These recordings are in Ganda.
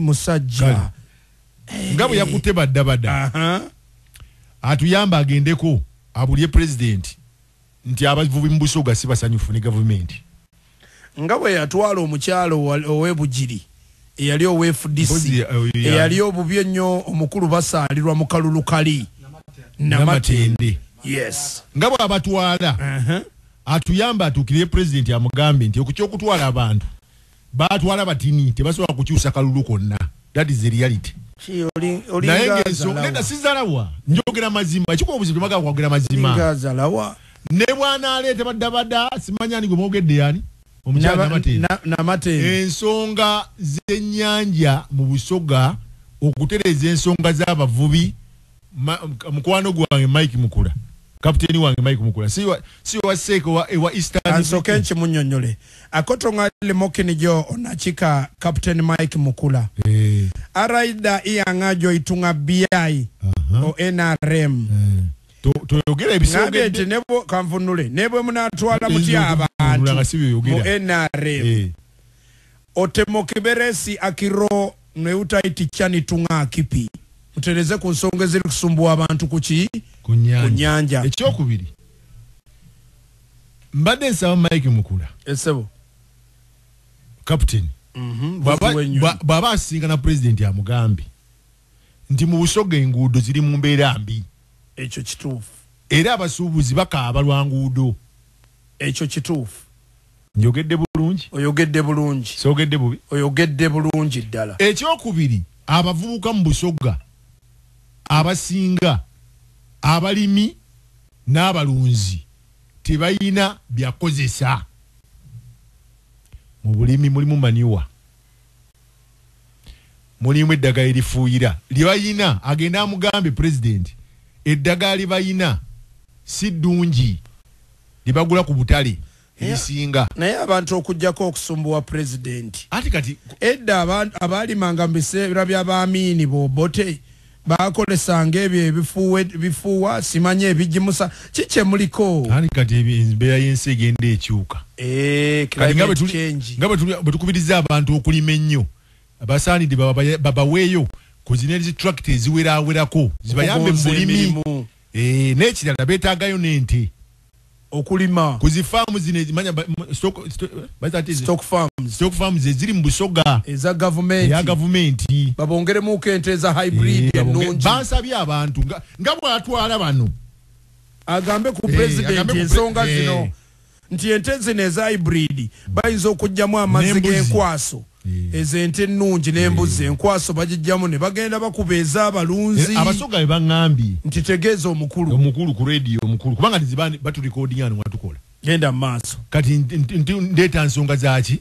Musajja nga bwe yakutte baddabadda atuyamba agendeko abulye pulezidenti nti abavubi mu Busoga si basanyufu ne gavumenti. Nga bwe yatwala omukyalo ow'e Bugiri eyali owa FDC, eyali obubi ennyo, omukulu basaalirwa mu kalulu kali. Namatende. Yes. Nga bw'abatwala, atuyamba atuukirire pulezidenti amugambe nti okukyokutwala abantu batwala batini tebasobola kukyusa kalulu konna. That is the reality. Naye ng'ensonga sizalawa, njogera mazima. Ekikuba obuzibu temagala kwogera mazima. Ngazalawa. Ne bw'anaaleeta baddabadda, simanya ni gwe mwogedde yani omukyala Namatende. Namatende. Ensonga z'ennyanja mu Busoga, okutereeza ensonga z'abavubi, mukwano gwange Mike Mukula, kapiteeni wange Mike Mukula, si wa seeko ewa Eastern. Ansoke nkimunnyonnyole akotonga limokini jo onachika Captain Mike Mukula. Araida iyang'ajo itunga bi o NRM. Toyogera ngambye ebisogedde. Nti nebo kanvunule nebwe munatwala mutya Oyinza abantu nga si by'oyogera. Mu NRM otemokiberesi akiro neutaitichani tunga akipi mutereze ku nsonga eziri kusumbuwa abantu kuki? Ku nyanja. Ku nyanja. Ekyokubiri, mbadde nsaba Mike Mukula, esebo. Captain, Buzibu ennyo. Bw'aba asisinkana pulezidenti amugambe nti mu Busoga enguudo ziri mu mbeera mbi. Ekyo kituufu. Era abasuubuzi bakaaba lwa nguudo. Ekyo kituufu. Njogedde bulungi? Oyogedde bulungi. Soogedde bubi? Oyogedde bulungi ddala. Ekyokubiri, abavubuka mu Busoga abasinga abalimi n'abalunzi tebalina byakozesa mu bulimi. Mulimu manure, mulimu eddagala erifuuyira lye bayina. Agenda amugambe pulezidenti eddagala lye bayina si ddungi, lye bagula ku butale erisinga. Naye abantu okugjako okusumbuwa pulezidenti, Ati kati edda abaalimanga mu biseera by'abaamiini bobote bakolesanga ebyo ebifuuwa, simanyi ebigimusa kikye muliko. Ati kati embeera y'ensi egenda ekyuka. Kati nga bwe Climate change. Nga bwe tukubiriza abantu okulima ennyo, abasaanidde babaweeyo ku zino ezi tractor eziwerawerako zibayambe mu Okugonza bulimi. emirimu. N'ekirala beetaagayo n'ente okulima. Ku zifaamu zino ezimanya bazita Stock farms. Stock farms eziri mu Busoga. Eza gavumenti. Eya gavumenti. Babongeremuko ente eza hybrid ennungi. Bansabye abantu nga bw'atwala bano agambe ku agambe pulezidenti ku ensonga zino nti ente zino eza hybrid bayinza okuggyamu amazzi N'embuzi. g'enkwaso. Ezo ente ennungi n'embuzi, enkwaso bagijjamu ne bagenda bakuba ez'abalunzi. Abasoga be baŋŋambye. Nti tegeeza omukulu. Omukulu ku rediyo, omukulu, kubanga tiziba baturekodinga wano watukola. Genda mu maaso. Kati ndeeta nsonga zaki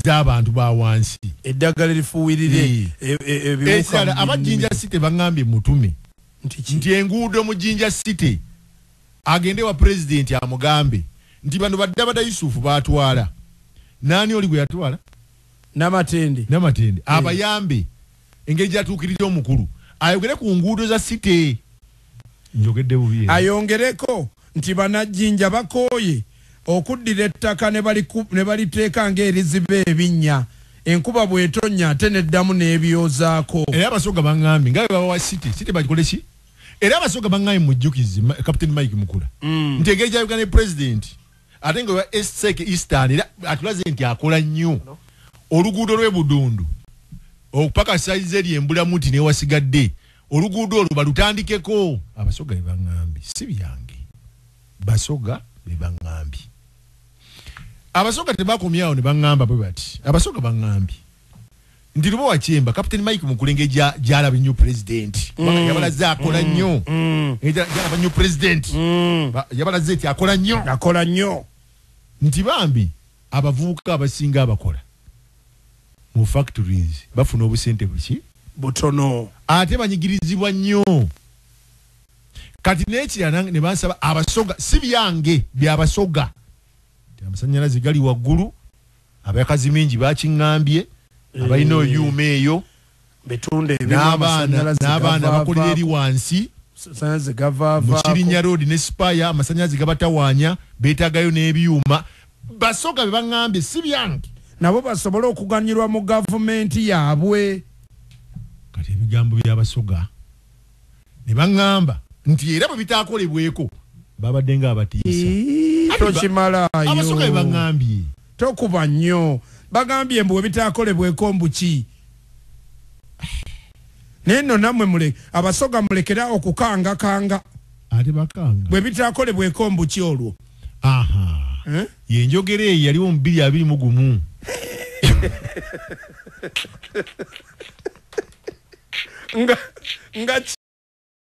z'abantu ba wansi. Eddagala erifuuwirire ebiwuka Ekirala, mu aba Jinja nnimiro. City baŋŋambye mutume Nti ki? Nti enguudo mu Jinja City, agende wa pulezidenti amugambe nti bano baddabada Yusufu batwala naani oli gwe yatwala? Namatende. Namatende, abayambe engeri gyatuukirira omukulu ayogere ku nguudo za city. Njogedde bubi era? Ayongereko nti banajjinja bakooye okuddira ettaka ne baliteeka ng'eriziba ebinnya, enkuba bw'etonnya ate neddamu n'ebyozaako. Era Abasoga baŋŋambye nga bwe babawa city, city bagikole ki? Era Abasoga baŋŋambye mujjukize Captain Mike Mukula nti engeri gyayogera ne president, ate nga wa Sec Eastern, era atulaze nti akola nnyo oluguudo lw'e Budundu okupaka sayizi eri embulamu nti newasigadde oluguudo olwo balutandikeko. Abasoga be baŋŋambye, si byange, Basoga be baŋŋambye. Abasoga tebakomyawo ne baŋŋamba bwe bati. Abasoga baŋŋambye nti Lubowa Kyemba, Captain Mike Mukulenge gyalaba nnyo president, kubanga yabalaze akola nnyo. Gyalaba nnyo president. Yabalaze nti akola nnyo. Akola nnyo. Nti bambi abavubuka abasinga abakola mu factories bafuna obusente buki? Butono. Ate banyigirizibwa nnyo. Kati n'ekirala ne bansaba Abasoga, si byange, byabasoga, nti amasanyalaze gali waggulu, abakazi mingi bakiŋŋambye abalina oyuuma eyo bitundu ebimu n'abaana amasannyalaze n'abaana bakolera eri wansi amasannyalaze mu gavaavaako. Kirinnya Road ne Spire, amasanyalaze gabatawaanya, beetaagayo n'ebyuma. Basoga be baŋŋambye, si byange. Nabo basobole okuganyulwa mu gavumenti yaabwe. Kati ebigambo by'Abasoga ne baŋŋamba nti era bwe bitaakolebweko babadde nga abatiisa. Tokimalaayo. Abasoga bye baŋŋambye. Tokuba nnyo. Bagambye mbu bwe bitaakolebweko mbu ki? Naye nno nammwe Abasoga mulekere awo okukangakanga. Ate bakanga. Bwe bitaakolebweko mbu ki olwo? Aha. Yenjogera eyo yaliwo mu 2021. Nga